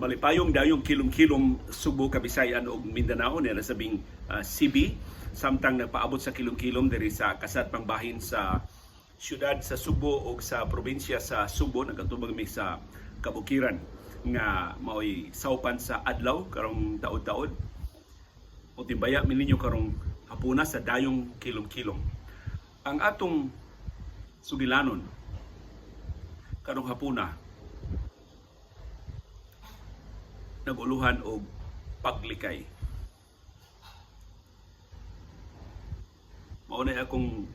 Malipayong dayong kilom-kilom, Subo, Kabisayan ug Mindanao niya sabing CB samtang nagpaabot sa kilom-kilom diri sa kasadpang bahin sa syudad sa Subo ug sa probinsya sa Subo. Nagatubang mi sa kabukiran nga maoy saupan sa adlaw karong taod-taod. O timbaya mi ninyo karong hapuna sa dayong kilom-kilom. Ang atong sugilanon karong hapuna naguluhan og paglikay. Mao na akong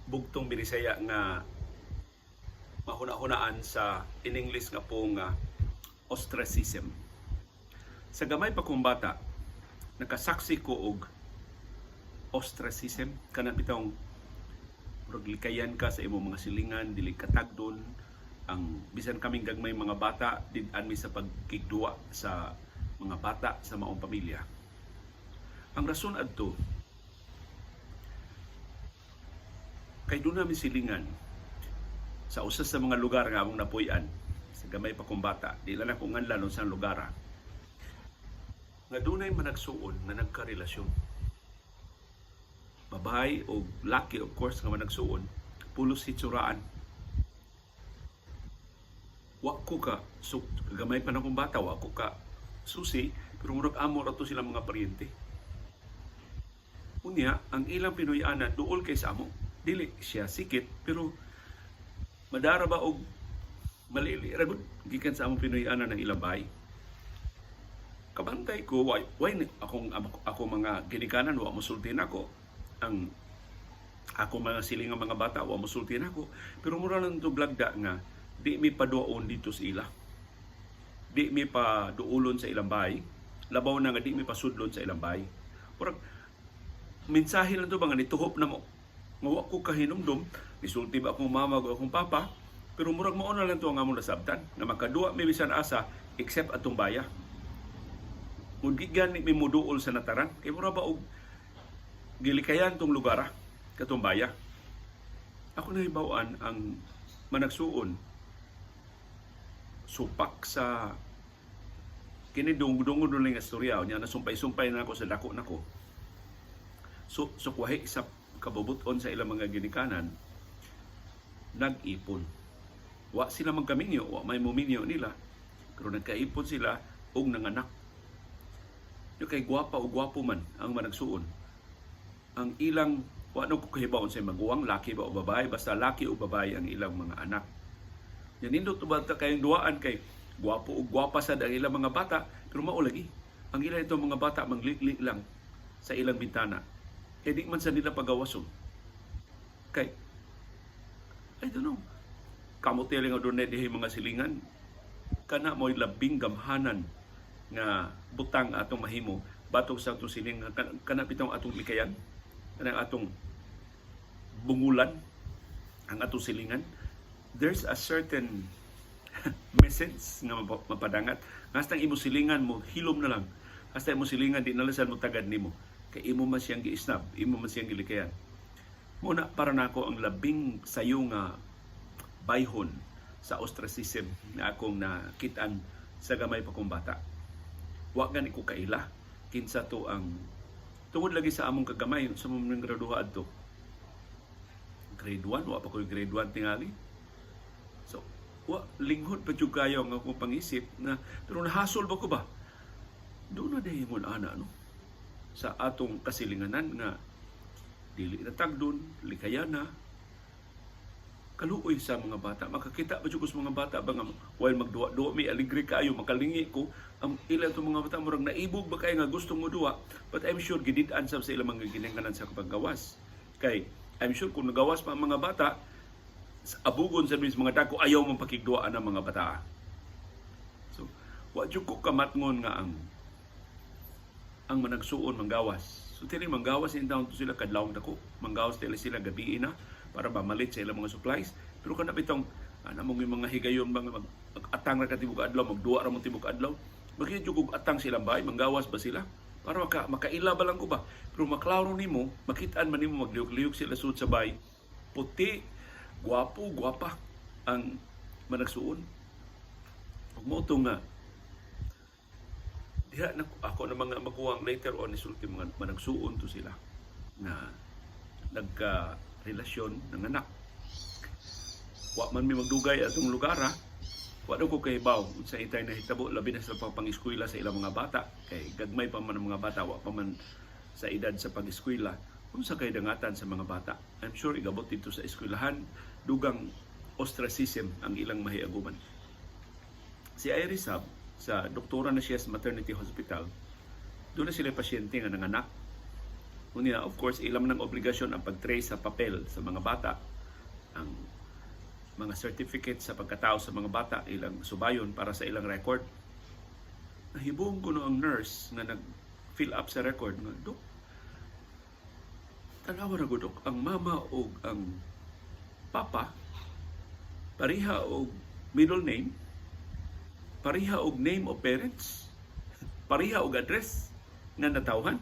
bugtong binisaya nga mahuna-hunaan sa in English nga po nga ostracism. Sa gamay pa kong bata, nakasaksi ko og ostracism, kanang bitawng murag likayan ka sa imong mga silingan, dili ka tagdon. Ang bisan kaming gagmay mga bata, did-an mi sa pagkigduwa sa mga bata sa maong pamilya. Ang rason adto kay doon namin silingan sa usa sa mga lugar nga among napuy-an sa gamay pa kong bata, di lang ako nganlan sa lugar, nga dunay managsuon nga nagkarelasyon, babae o laki of course, nga managsuon, pulos hitsuraan. Wa ko ka so, gamay pa na akong bata, wa ko ka susi, pero murag amo ra to silang mga paryente. Unya ang ilang Pinoy-ana duol kay sa amo, dili siya sikit pero madara ba og malili ra gud gikan sa among Pinoy-ana ng ilang bahay. Kabantay ko, why akong ako mga ginikanan wa mosulti nako, ang ako mga silingang mga bata wa mosulti nako, pero mura lang to blagda nga di mi paduon dito sa ila, di mi paduulon sa ilang bahay, labaw na nga di mi pasudlon sa ilang bahay. Murag mensahe lang to ba nga nituhop na mo nga wa ko kahinumdum nisulti ba akong mama o akong papa, pero murag mao na lang to ang among nasabtan nga makaduwa mi bisan asa except atong baya. Mud gani mi moduol sa nataran kay mura ba og gilikayan tong lugar, katong baya. Ako nahibaw-an ang managsuon supak sa kini, dungog lang nga istorya nya, nasumpay-sumpay na ako sa dako nako. So sukwahi sa kabubuton sa ilang mga ginikanan, nag-ipon. Wa sila magkaminyo, wa may muminyo nila, pero nagkaipon sila og nanganak. Yo kay gwapa o gwapo man ang managsuon. Ang ilang, wa no ko kahibaon sa maguwang, laki ba o babae, basta laki o babae ang ilang mga anak. Yan, nindot ba ta kayong duaan kay gwapo o gwapa sad ang ilang mga bata, pero mao lagi. Ang ilang itong mga bata mangliklik lang sa ilang bintana. Kay di man sa nila pagawason. Kay I don't know. Kamo tili nga dunay dihi mga silingan. Kana mo'y labing gamhanan nga butang atong mahimo batok sa atong silingan, kana, kana bitong atong likayan, kanang atong bungulan ang atong silingan. There's a certain message nga mapadangat. Hasta imo silingan mo hilom na lang. Hasta imo silingan di na lang mo tagad nimo. Kay imo man siyang gi-snub, imo man siyang gilikayan. Muna para nako ang labing sayo nga bayhon sa ostracism na akong nakitaan sa gamay pa kong bata. Wa gani ko kaila kinsa to ang tungod lagi sa among kagamay sa among graduha adto. Grade 1, wa pa ko grade 1 tingali. So, wa linghod pa jud kayo ang akong pangisip na, pero nahasol ba ko ba? Doon na dahimon ana no sa atong kasilinganan nga dili na tagdon, likaya na, kaluoy sa mga bata. Makakita ba jud ko sa mga bata ba nga while magduwa-duwa mi, aligre kaayo, makalingi ko ang ilang itong mga bata, murag naibog ba kay nga gusto mo duwa. But I'm sure gidid-an sab sa ilang mga ginikanan sa paggawas. Kay I'm sure kung nagawas pa ang mga bata, abugon sa mga dako, ayaw mong pakigduaan ang mga bata. So, wa jud ko kamatngon nga ang managsuon manggawas. So tili manggawas in town to sila kadlawng dako. Manggawas tili sila gabi na para mamalit sa ilang mga supplies. Pero kana bitong ana mong yung mga higayon mga mag-atang ra ka tibok adlaw, magduwa ra mo tibok adlaw. Magiging jud og atang silang bahay, manggawas ba sila? Para makaila ba lang ko ba? Pero maklaro nimo, makitaan man nimo maglihok-lihok sila sud sa bahay. Puti, gwapo, gwapa ang managsuon. Ug mo nga Diha na ako na mga maguwang later on isulti, mga managsuon to sila na nagka relasyon ng anak. Wa man mi magdugay atong lugar, ha. Wa daw ko kahibaw unsa itay nahitabo, labi na sa pang-eskwela sa ilang mga bata, kay gagmay pa man ang mga bata, wa pa man sa edad sa pag-eskwela. Unsa kay dangatan sa mga bata? I'm sure igabot dito sa eskwelahan, dugang ostracism ang ilang mahiaguman. Si Iris Hub, sa doktora na siya sa maternity hospital, doon na sila pasyente nga nanganak. Unya, of course, ilam ng obligasyon ang pag-trace sa papel sa mga bata, ang mga certificate sa pagkatao sa mga bata, ilang subayon para sa ilang record. Nahibong ko no ang nurse nga nag-fill up sa record nga, "Dok, tanawa ra gud, Dok, ang mama og ang papa pareha og middle name, pareha og name of parents, pareha og address nga natawhan."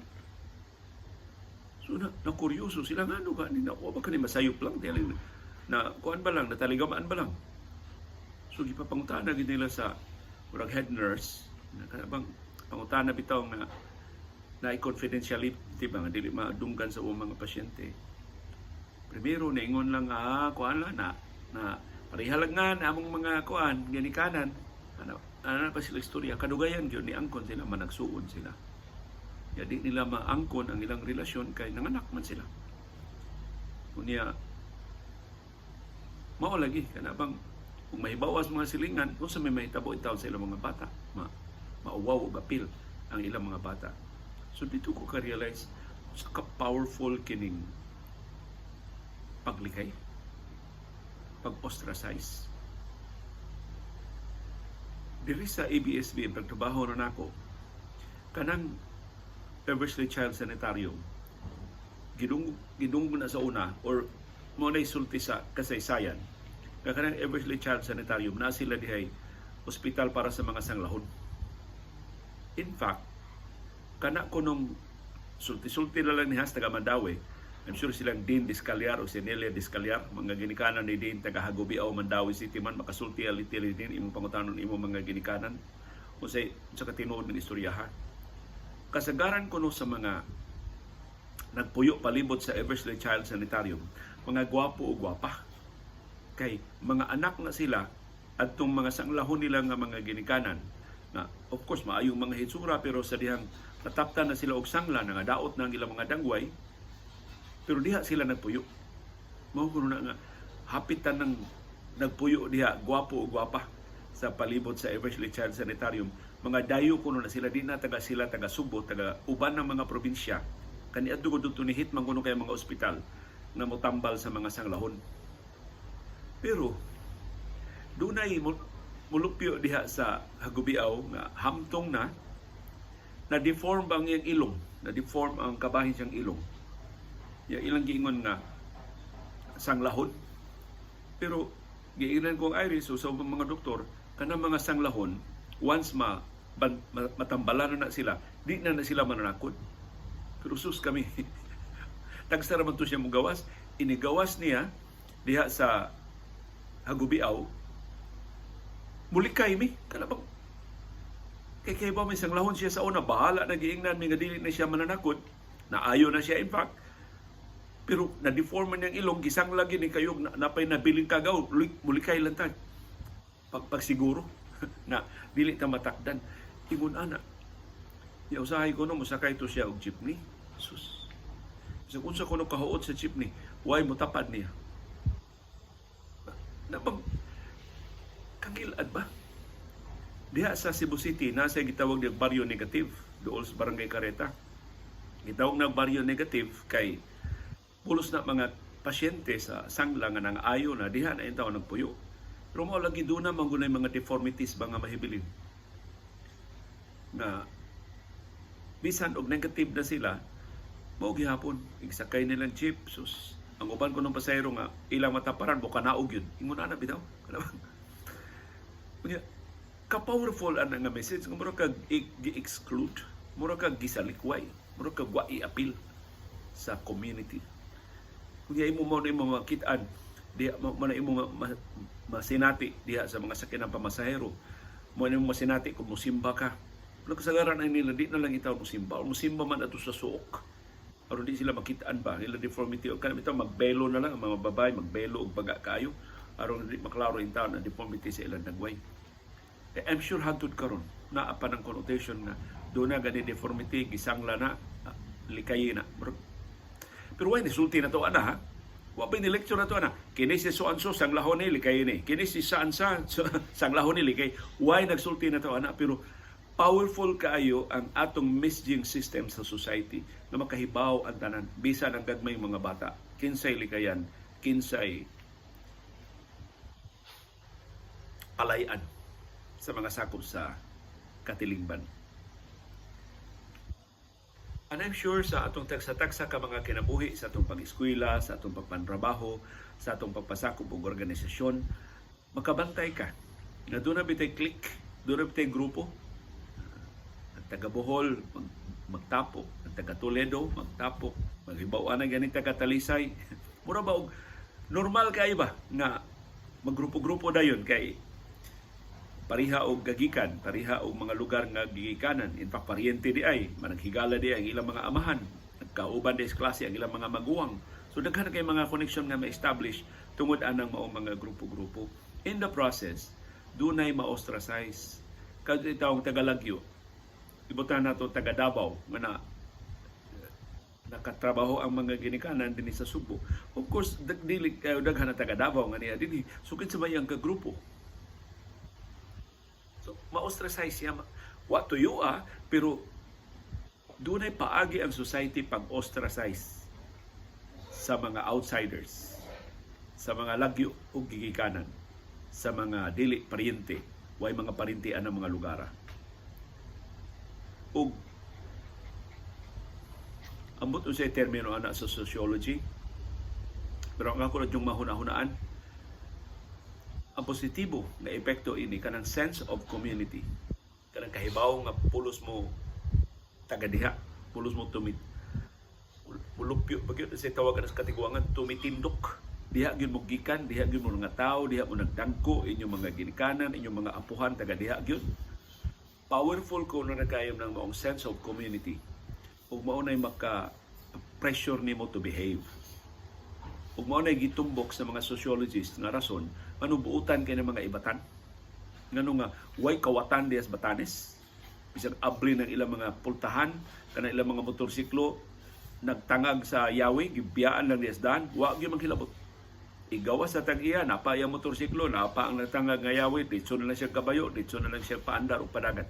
So na, na kuryoso sila nga ano ka ni na wa ba kani masayop lang dili na kuan ba lang, nataligamaan ba lang. So gipapangutana gid nila sa murag head nurse na kana bang pangutana bitaw nga na confidentiality ba, nga dili madunggan sa ubang mga pasyente. Primero naingon lang, ah, kuan lang na na pareha lang nga na among mga kuan ginikanan. Ano ano pa sila istorya, kadugayan gyud ni angkon sila, managsuon sila. Ya, di nila maangkon ang ilang relasyon kay nanganak man sila. Unya mao lagi kana bang kung mahibawas mga silingan kung sa may mahitabo intawn sa ilang mga bata, mauwaw og apil ang ilang mga bata. So dito ko ka-realize sa ka-powerful kining paglikay, pag-ostracize. Diri sa ABSB, ang pagtrabaho na nako, kanang Eversley Child Sanitarium, gidung na sa una or mo na sulti sa kasaysayan nga kanang Eversley Child Sanitarium na sila dihay ospital para sa mga sanglahon. In fact, kana kunong sulti-sulti na lang ni Has taga Mandaue. I'm sure silang Dean Discaliar o si Nelia Discaliar, mga ginikanan ni Dean, taga Hagobiao, Mandaue City man, makasulti aliti din imong pangutanon imong mga ginikanan kung sa katinuod ng istoryahan. Kasagaran kuno sa mga nagpuyo palibot sa Eversley Child Sanitarium, mga gwapo o gwapa. Kay mga anak na sila at tong mga sanglahon nila nga mga ginikanan na of course maayong mga hitsura, pero sa dihang nataptan na sila og sangla, nga daot na ang ilang mga dangway, pero diha sila nagpuyo. Mao kuno na nga hapit ng nagpuyo diha gwapo o gwapa sa palibot sa Eversley Child Sanitarium. Mga dayo kuno na sila, di na taga sila taga Subo, taga uban ng mga probinsya. Kaniadto ko dito ni hit man kuno kay mga ospital na motambal sa mga sanglahon. Pero dunay mulupyo diha sa Hagobiao nga hamtong na na deform ba ang iyang ilong, na deform ang kabahin siyang ilong. Ya, ilang giingon nga sanglahon. Pero giingnan ko ang Iris o sa ubang mga doktor, kanang mga sanglahon, once matambalan na, na sila, di na na sila mananakod. Pero sus kami, tagsa raman to siya mugawas, inigawas niya diha sa Hagobiao, mulikay mi, kana bang kay kay ba may sanglahon siya sa una, bahala na giingnan mi nga dili na siya mananakod, naayo na siya in fact, pero na-deform man niyang ilong, gisang lagi ni kayog, na, napay nabiling kagaw, mulikay lang ta. Pagsiguro na dili ta matakdan. Ingon ana. Ya, usahay ko no, musakay to siya og jeepney. Sus. Bisag unsa kuno kahuot sa jeepney, why mo tapad niya? Na bang kangilad ba? Diha sa Cebu City, nasa gitawag nga baryo negative dool sa Barangay Careta. Gitawag na baryo negative kay pulos na mga pasyente sa sangla nga nang ayo na diha na intaw nagpuyo. Pero mao lagi doon na man mga deformities ba nga mahibilin. Na bisan og negative na sila, mao gihapon igsakay nilang jeep, sus, ang uban ko ng pasahero nga ilang mataparan mo kanaog yun. Ingon ana bitaw. Unya, ka-powerful ang nga message nga mura kag gi-exclude, mura kag gisalikway, mura kag wa i-appeal sa community. Kung imo mo na imo makit-an, diha mo na imo masinati diha sa mga sakyanan pamasahero. Mo na imo masinati kung musimba ka. Pero kasagaran ay nila, di na lang itaw musimba. O musimba man ato sa suok. Aron di sila makitaan ba ila deformity, o kanang bitaw magbelo na lang ang mga babae, magbelo og baga kaayo aron di maklaro in taon ang deformity sa ilang dagway. Eh, I'm sure hangtod karon naa pa ng connotation nga duna gani deformity, gisangla na, ah, likayi na. Pero way nisulti na to ana, ha. Wa pa ni lecture na to ana. Kini si so and so sanglahon ni, likay ni. Kini si saan sa sanglahon ni, likay. Way nagsulti na to ana, pero powerful kaayo ang atong messaging system sa society nga makahibaw ang tanan bisan ang gagmay mga bata kinsay likayan, kinsay palayan sa mga sakop sa katilingban. And I'm sure sa atong tagsa-tagsa ka mga kinabuhi, sa atong pag-eskwela, sa atong pagpanrabaho, sa atong pagpasakop og organisasyon, makabantay ka na duna bitay clique, duna bitay grupo. Ang taga Bohol magtapok, ang taga Toledo magtapok, maghibaw na gani taga Talisay. Mura ba og normal kay ba nga maggrupo-grupo dayon kay pariha og gagikan, pariha og mga lugar nga gigikanan. In fact, paryente di ay, managhigala di ay ang ilang mga amahan, nagkauban di sa klase ang ilang mga maguwang. So daghan kay mga connection nga ma-establish tungod anang maong mga grupo-grupo. In the process, dunay ma-ostracize. Kadto itawong taga-Lagyo, ibutan nato taga Davao nga na nakatrabaho ang mga ginikanan dinhi sa Sugbo. Of course, dili kayo daghan na taga Davao nga niya dinhi. So kinsa may ang kagrupo? So ma-ostracize siya. Wa tuyo ah, pero dunay paagi ang society pag-ostracize sa mga outsiders, sa mga lagyo ug gigikanan, sa mga dili paryente, way mga paryente ang mga lugar. Ug ambot unsay termino ana sa sociology, pero ang ako ra yung mahuna-hunaan, ang positibo nga epekto ini kanang sense of community, kanang kahibaw nga pulos mo taga diha, pulos mo tumit mulupyo pag yun sa tawag sa katiguangan, tumitindok diha gyud mo gikan, diha gyud mo nga tao, diha mo nagdangko, inyong mga ginikanan, inyong mga apuhan taga diha gyud. Powerful ko na nagkayom ng maong sense of community ug mao nay maka pressure nimo to behave, ug mao nay gitumbok sa mga sociologists nga rason ngano buutan kay ng mga Ibatan, ngano nga way kawatan diha sa Batanes, bisag abli ng ilang mga pultahan, kanang ilang mga motorsiklo nagtangag sa yawi, gibiyaan lang diha sa daan, wa gyud manghilabot. Igawas sa tag-iya, napa ang motorsiklo, napa ang nagtangag nga yawi, ditso na lang siya kabayo, ditso na lang siya paandar o padagan.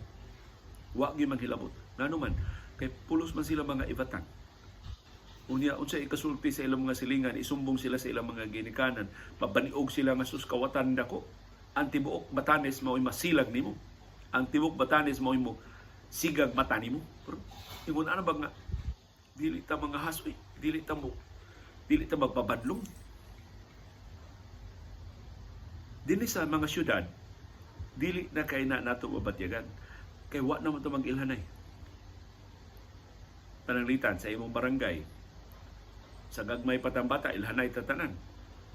Wa gyud manghilabot. Ngano man? Kay pulos man sila mga Ibatan. Unya, unsa ikasulti sa ilang mga silingan, isumbong sila sa ilang mga ginikanan, mabaniog sila nga, "Sus, kawatan dako. Ang tibuok Batanes mao'y masilag nimo. Ang tibuok Batanes mao'y mo sigag mata nimo." Pero ingon ana ba nga dili ta mga hasoy, dili ta magpabadlong. Dinhi sa mga syudad, dili na kay na nato mabatyagan. Kay wa na man to mag-ilhanay. Pananglitan sa imong barangay, sa gagmay patang bata, ilhanay tatanan.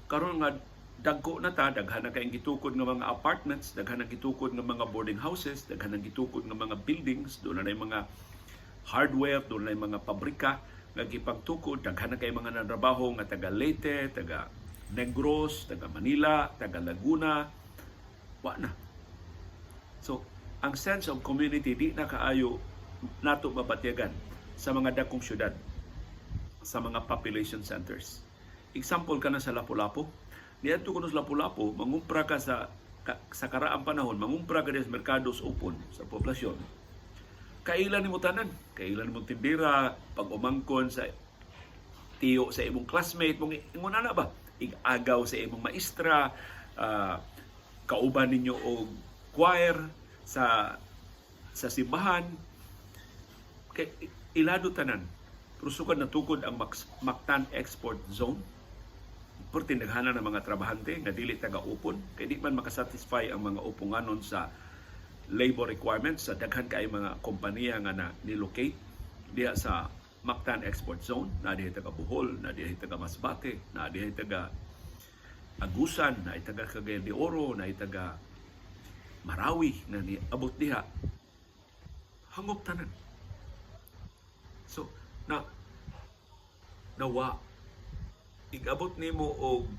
Karon nga dagko na ta, daghan na kayong gitukod nga mga apartments, daghan na gitukod nga mga boarding houses, daghan na gitukod nga mga buildings, duna na mga hardware, duna na mga pabrika nga gipagtukod, daghan na kay mga nanrabaho nga taga Leyte, taga Negros, taga Manila, taga Laguna, wa na. So, ang sense of community di na kaayo nato mabatyagan sa mga dakong syudad, sa mga population centers. Example ka na sa Lapu-Lapu. Niadto ko sa Lapu-Lapu, mangumpra ka sa karaang panahon, mangumpra ka sa merkado sa Upon, sa poblasyon. Kailan nimo tanan, kailan nimo tindira, pag umangkon sa tiyo sa imong classmate, mong ingon na ba? Igagaw sa imong maestra, kauban ninyo og choir sa simbahan, kay ilado tanan. Pero sukad natukod ang Mactan Export Zone, perti naghanan ng mga trabahante nga dili taga-Upon kay di man makasatisfy ang mga uponganon sa labor requirements sa daghan kay mga kompanya nga na nilocate diha sa Mactan Export Zone. Na diha taga Bohol, na diha taga Masbate, na diha taga Agusan, na taga Cagayan de Oro, na taga Marawi na niabot diha. Hangop tanan. So, na nawa igabot nimo og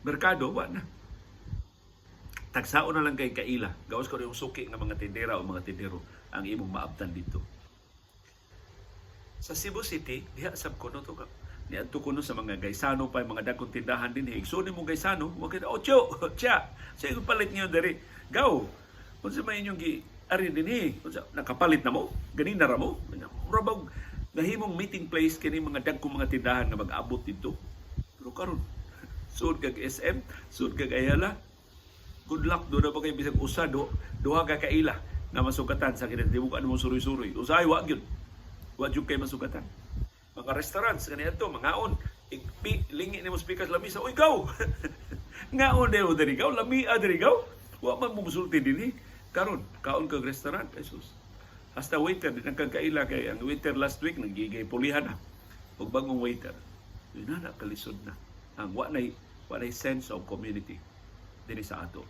merkado, wa na. Tagsaon na lang kay kaila. Gawas ko yung suki nga mga tindera o mga tindero ang imong maabtan dito. Sa Cebu City, diha sab kuno to ka. Niadto kuno sa mga Gaisano pa, yung mga dagkong tindahan din. Igsoon mo Gaisano, wa kay otso, tsa. Sa imong palit niyo diri. Gaw. Unsa may inyong gi ari dinhi? Unsa nakapalit na mo? Ganina ra mo? Mura bag nahimong meeting place kini mga dagkong mga tindahan nga mag-abot dito. Pero karon, sud kag SM, sud kag Ayala, good luck. Do na ba kay bisag usa do duha ka kaila nga masugatan sa kini, di mo mo suroy-suroy. Usahay wa gyud. Wa jud kay masugatan. Mga restaurants kani adto mangaon, igpi lingi nimo speaker sa lamisa, "Uy, gaw. Ngaon dayo diri, gaw, lami diri, gaw." Wa man mo musulti dinhi. Karon, kaon kag restaurant, Jesus. Hasta waiter di nang kaila kay ang waiter last week nagigay pulihan na. Og bagong waiter. Yun na, kalisod na. Ang wa nay sense of community dinhi sa ato.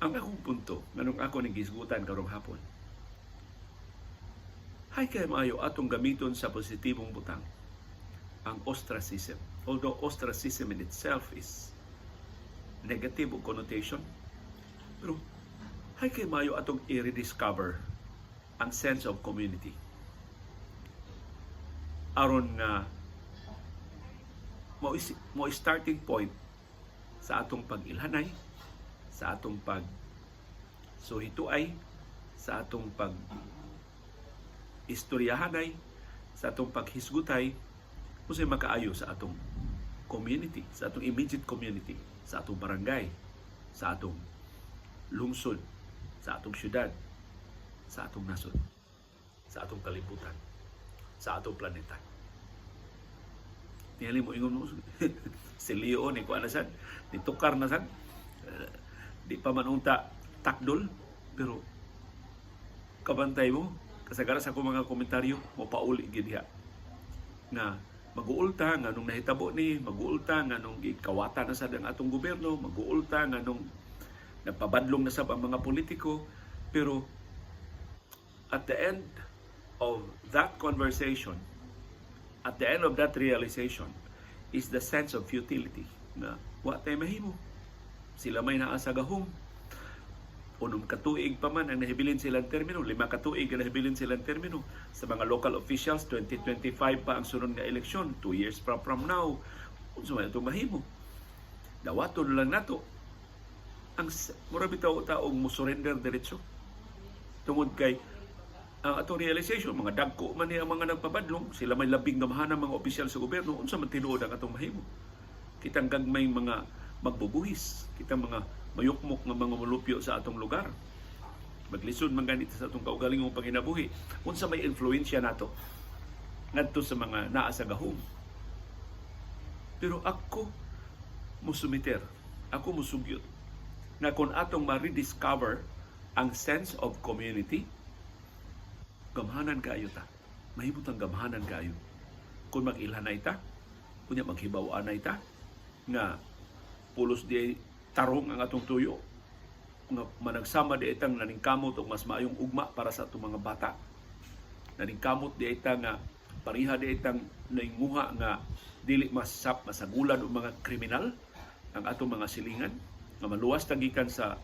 Ang akong punto, nganong ako ning gisgutan karong hapon, hay kay maayo atong gamiton sa positibong butang ang ostracism. Although ostracism in itself is negative connotation, pero hay kay maayo atong i-rediscover ang sense of community. Aron nga mo starting point sa atong pag-ilhanay, sa atong pag suhituay, sa atong pag istoryahanay, sa atong paghisgutay, unsay makaayo sa atong community, sa atong immediate community, sa atong barangay, sa atong lungsod, sa atong syudad, sa atong nasod, sa atong kalibutan, sa atong planeta. Tingali mo ingon mo si Leo ni kuan na sad, ni tukar na sad. Di pa man unta takdol, pero kabantay mo kasagaran sa akong mga komentaryo mo pauli gid diha na mag-uulta nga nung nahitabo ni, mag-uulta nga nung gikawata na sad ang atong gobyerno, mag-uulta nga nung nagpabadlong na sab ang mga politiko. Pero at the end of that conversation, at the end of that realization is the sense of futility na wa tay mahimo, sila may naa sa gahom. 6 ka tuig pa man ang nahibilin silang termino, 5 ka tuig ang nahibilin silang termino. Sa mga local officials, 2025 pa ang sunod nga eleksyon, 2 years pa from now. Unsa man itong mahimo? Dawaton lang nato. Ang mura bitaw taong mo surrender diretso. Tungod kay ang atong realization, mga dagko man ni ang mga nagpabadlong, sila may labing gamhanan mga opisyal sa gobyerno, unsa man tinuod ang atong mahimo? Kitang gagmay mga magbubuhis, kitang mga mayukmok nga mga mulupyo sa atong lugar. Maglisod man ganito sa atong kaugalingong panginabuhi. Unsa may influensya nato ngadto sa mga naa sa gahom? Pero ako musumiter, ako musugyot na kung atong ma-rediscover ang sense of community, gamhanan kaayo ta. Mahimong gamhanan kaayo. Kung mag-ilhanay ta, kunya maghibaw-anay ta, nga pulos di tarong ang atong tuyo, nga managsama di itang naningkamot og mas maayong ugma para sa atong mga bata. Naningkamot di ita nga pariha di itang nainguha nga dili masap masagulan og mga kriminal ang atong mga silingan, nga maluwas ta gikan sa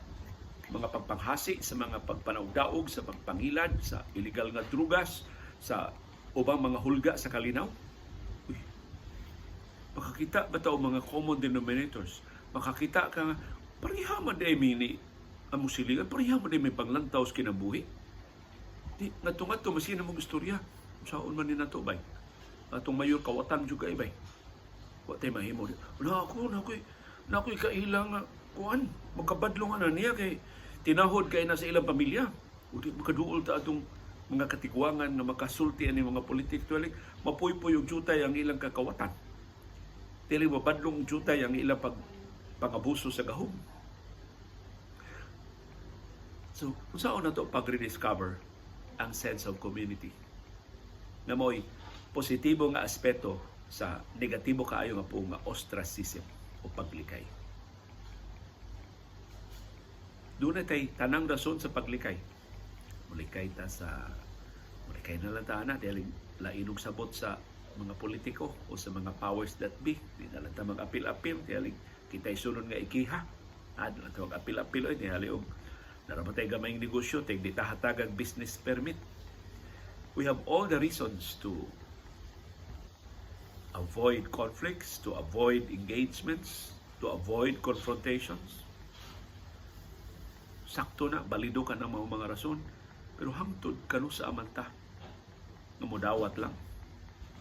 mga pagpanghasi, sa mga pagpanawdaog, sa pagpangilad, sa illegal nga drugas, sa ubang mga hulga sa kalinaw. Uy, makakita ba ta og mga common denominators? Makakita ka nga, pareha man di mi ni among silingan, pareha man di may panglantaw sa kinabuhi. Di, ngadto-ngadto, masin na mong istorya. Saon man ni nato, bay? Atong mayor kawatan jud kay, bay. Wa tay mahimo. Wala ako, nakoy kaila nga kuan, magkabadlong na niya kay tinahod kay na sa ilang pamilya. O di makaduol ta atong mga katigwangan nga makasulti ani mga politiko, mapuypoy og jutay ang ilang kakawatan. Dili mabadlong jutay ang ilang pangabuso sa gahom. So, kung saan na to pag-rediscover ang sense of community na mo'y positibo nga aspeto sa negatibo kaayo nga po nga ostracism o paglikay. Doon tay tanang rason sa paglikay. Mulikay ta sa mulikay na lang ta ana dahil lainog sabot sa mga politiko o sa mga powers that be. Di na lang ta mag-apil-apil dahil kita'y sunod nga ikiha. Ad lang ta mag-apil-apil oy dahil og narabatay gamayng negosyo tig di ta hatagag business permit. We have all the reasons to avoid conflicts, to avoid engagements, to avoid confrontations. Sakto na, balido ka ng mga rason, pero hangtod kanu-sa man ta nga mudawat lang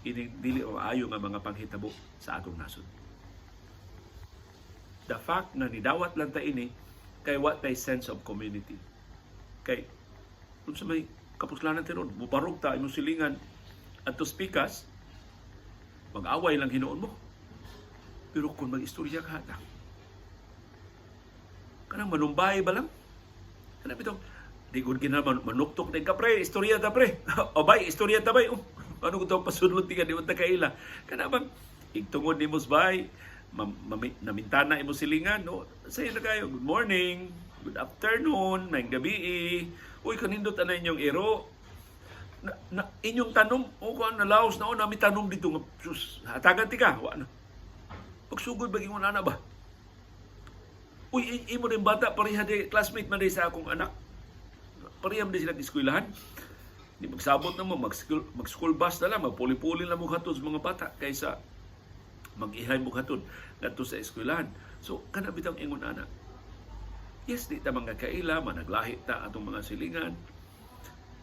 ining dili maayo nga mga panghitabo sa atong nasod? The fact na nidawat lang ta ini kay wa tay sense of community. Kay unsa may kapuslanan tiron, mubarog ta imong silingan adto pikas, mag-away lang hinuon mo. Pero kung mag-istorya ka ta, kanang manumbay ba lang? Kanang bitong, di ko gina manuktok din ka, "Pre, istorya ta, pre. O bay, istorya ta, bay." Oh, ano ko itong pasunod ka, di mo ta kaila. Kana bang, igtungod ni bay, namintana imo silingan, no? Sayo na kayo, good morning, good afternoon, maayong gabii. Uy, kanindot ana inyong iro. Na, inyong tanom, o kuan na laos na o nami tanom dito nga sus, hatagan ti ka, wa na. Pagsugod ba ingon ana ba? Uy, imo rin bata pareha di classmate man di sa akong anak. Pareha man di sila eskwelahan. Di magsabot na mo, mag-school bus na lang, magpuli-puli lang mo hatod sa mga bata kaysa mag-ihay mo hatod ngadto sa eskwelahan. So, kana bitang ingon ana. Yes, di ta mga kaila, managlahi ta atong mga silingan.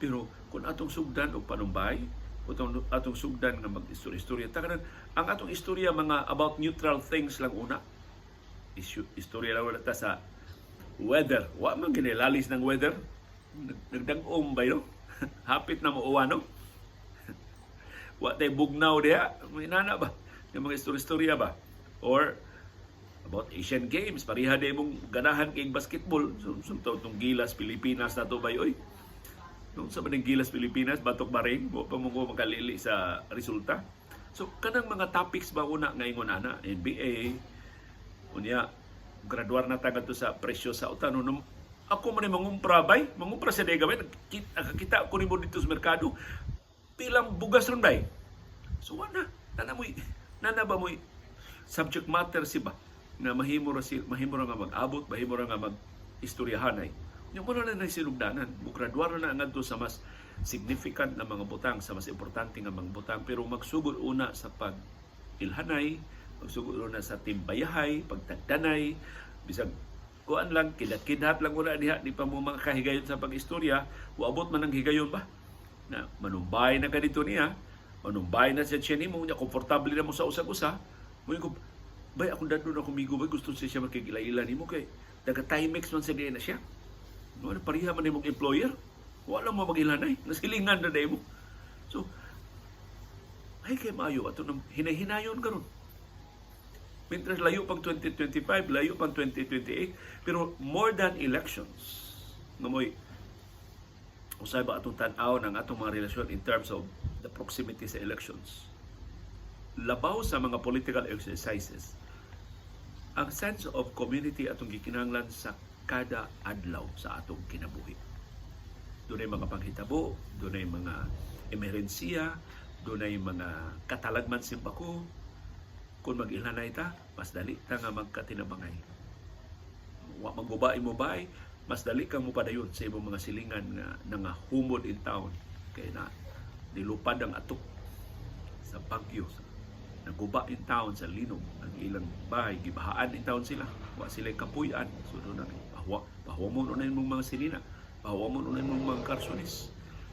Pero kung atong sugdan og panumbay, atong sugdan nga mag-istorya-istorya, ta kanang ang atong istorya mga about neutral things lang una. Issue, istorya lang wala ta sa weather. Wa man ginilalis ng weather. Nagdag-om ba yun? Hapit na mo no? Wa tay bugnaw diha. May nana ba? Yung mga istorya-istorya ba? Or about Asian Games, pareha di mong ganahan kay basketball. So, tong Gilas Pilipinas na to ba oy? Nung sa maning Gilas Pilipinas, batok baring, wa pa mo ko makalili sa resulta. So kanang mga topics ba una nga ingon ana, NBA, unya graduar na ta to sa presyo sa utan no, ako man ni mangumpra bay, mangumpra sa dega bay, nakakita ko nimo dito sa merkado, pilang bugas ron bay. So wala nana mo'y nana ba mo'y subject matter si ba nga mahimo ra si mahimo ra nga mag-abot, mahimo ra nga mag istoryahanay. Yung mo na na sinugdanan, mugraduar na ngadto sa mas significant na mga butang, sa mas importante nga mga butang, pero magsugod una sa pag ilhanay, magsugod una sa timbayahay, pagtagdanay, bisag kuan lang, kidat-kidhat lang wala diha, di pa mo mga kahigayon sa pag-istorya, waabot man ang higayon ba? Na manumbay na ka dito niya, manumbay na siya siya nimo, nya komportable na mo sa usag-usa, mo ko, "Bay, akong dadon ako migo bay, gusto siya makigila-ila nimo kay taga Timex man sa diya na siya. No, ano, pareha man imong employer. Wala mo magilanay, nasilingan na mo." So, ay kay maayo ato nang hinay-hinayon karon. Mientras layo pang 2025, layo pang 2028, pero more than elections, nga mo'y usay ba atong tan-aw ng atong mga relasyon in terms of the proximity sa elections. Labaw sa mga political exercises, ang sense of community atong gikinahanglan sa kada adlaw sa atong kinabuhi. Dunay mga panghitabo, dunay mga emerhensiya, dunay mga katalagman simbako. Kung mag-ilhanay ta, mas dali ta nga magkatinabangay. Wa maguba imo bay, mas dali kang mopadayon sa imong mga silingan nga nangahumod in town kay na nilupad ang atok sa bagyo, naguba in town sa linog ang ilang bahay, gibahaan in town sila, wa sila kapuy-an. So doon na pahuwa pahuwa mo na imong mga sinina, pahuwa mo na imong mga karsones,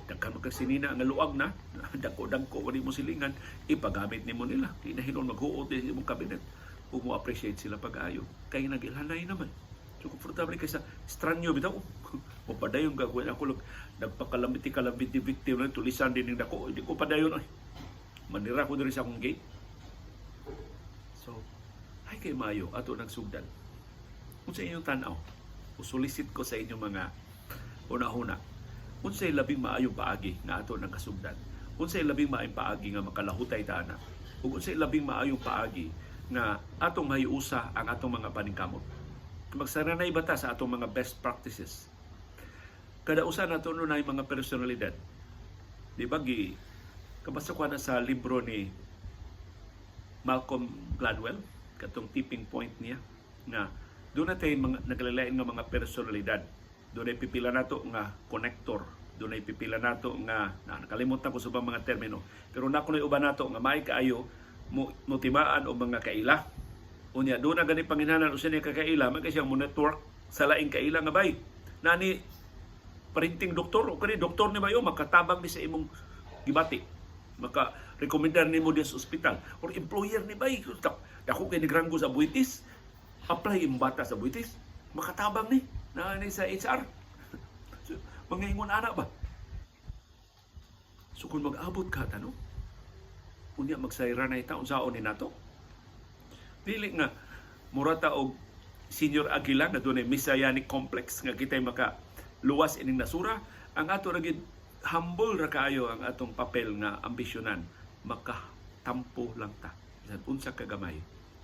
daghan man kag sinina nga luag na dagko dagko wali mo silingan, ipagamit nimo nila. Di na hinon maghuot sa imong cabinet ug mo appreciate sila pag-ayo kay nagilhanay naman. So komportable kay sa estranyo bitaw mo padayon gagawin ako lang nagpakalamiti kalamiti victim na tulisan din ning dako, di ko padayon ay manira ko diri sa akong gate. So ay kay maayo ato nang sugdan. Unsa inyong tan-aw? Usulisit ko sa inyong mga una-una, unsay labing maayong paagi nga ato nang kasugdan? Unsay labing maayong paagi nga makalahutay ta ana? Ug unsay labing maayong paagi nga atong mahiusa ang atong mga paningkamot? Magsaranay ba ta sa atong mga best practices? Kada usa nato na mga personalidad. Di ba gi kabasa ko na sa libro ni Malcolm Gladwell, katong Tipping Point niya, nga doon natin mga naglalain nga mga personalidad. Doon ay pipila nato nga connector, doon ay pipila nato nga na, nakalimutan ko sa ubang mga termino. Pero nako na uban nato nga may kaayo mo motimaan og mga kaila. Unya doon na gani panginahanglan usa ni kakaila man kay siyang mo network sa laing kaila nga bay. Nani printing doktor o kani doktor ni bayo makatabang ni sa imong gibati. Maka rekomendar nimo di sa ospital or employer ni bay. Dako kay nigranggo sa Aboitiz. Apply imong bata sa Aboitiz. Makatabang ni na ni sa HR. So, mga ingon ana ba? So kung mag-abot ka tanong, unya magsayra na ita unsaon ni nato? Dili nga murata og Senior Aguila nga dunay messianic complex nga kitay maka luwas ining nasura. Ang ato ra gid, humble ra kaayo ang atong papel nga ambisyonan, makatampo lang ta bisan unsa ka gamay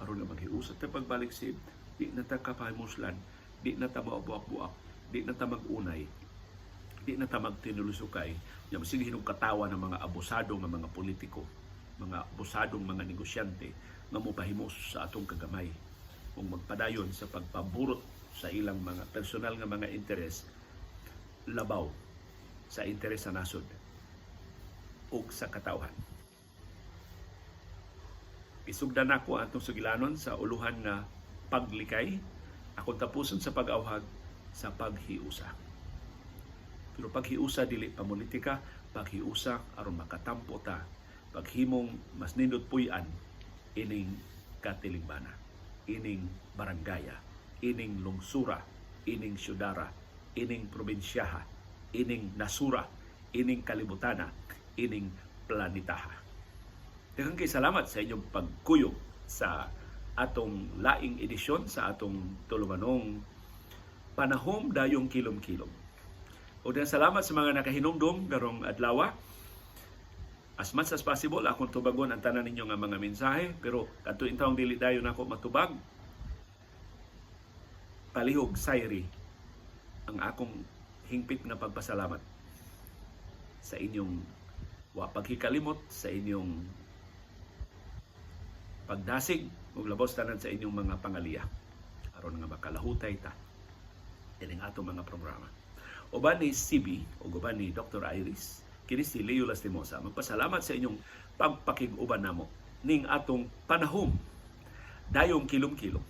aron nga maghiusa ta pagbalik si di na ta kapahimuslan, di na ta mabuak-buak, di na ta mag-unay, di na ta magtinulusukay. Nya sige hinog katawa ng mga abusado nga mga politiko, mga abusadong mga negosyante nga mopahimos sa atong kagamay kung magpadayon sa pagpaburot sa ilang mga personal nga mga interes labaw sa interes sa nasod ug sa katawhan. Isugdan nako ang atong sugilanon sa uluhan nga paglikay. Akong tapuson sa pag-awhag sa paghiusa. Pero paghiusa dili pamulitika, paghiusa aron makatampo ta, paghimong mas nindot puy-an ining katilingbanan, ining baranggaya, ining lungsura, ining syudara, ining probinsyaha, ining nasura, ining kalibutana, ining planetaha. Daghang kay salamat sa inyong pagkuyog sa atong laing edisyon sa atong tulumanong Panahom Dayong Kilom-Kilom. O salamat sa mga nakahinumdom karong adlaw. As much as possible, akong tubagon ang tanan ninyo nga mga mensahe, pero kadto intawong dili dayon nako matubag, palihog sayri ang akong hingpit nga pagpasalamat sa inyong wa paghikalimot, sa inyong pagdasig ug labos tanan sa inyong mga pangaliya aron nga makalahutay ta ining atong mga programa. Uban ni CB ug uban ni Dr. Iris, kini si Leo Lastimosa magpasalamat sa inyong pagpakig-uban namo ning atong Panahom Dayong Kilom-Kilom.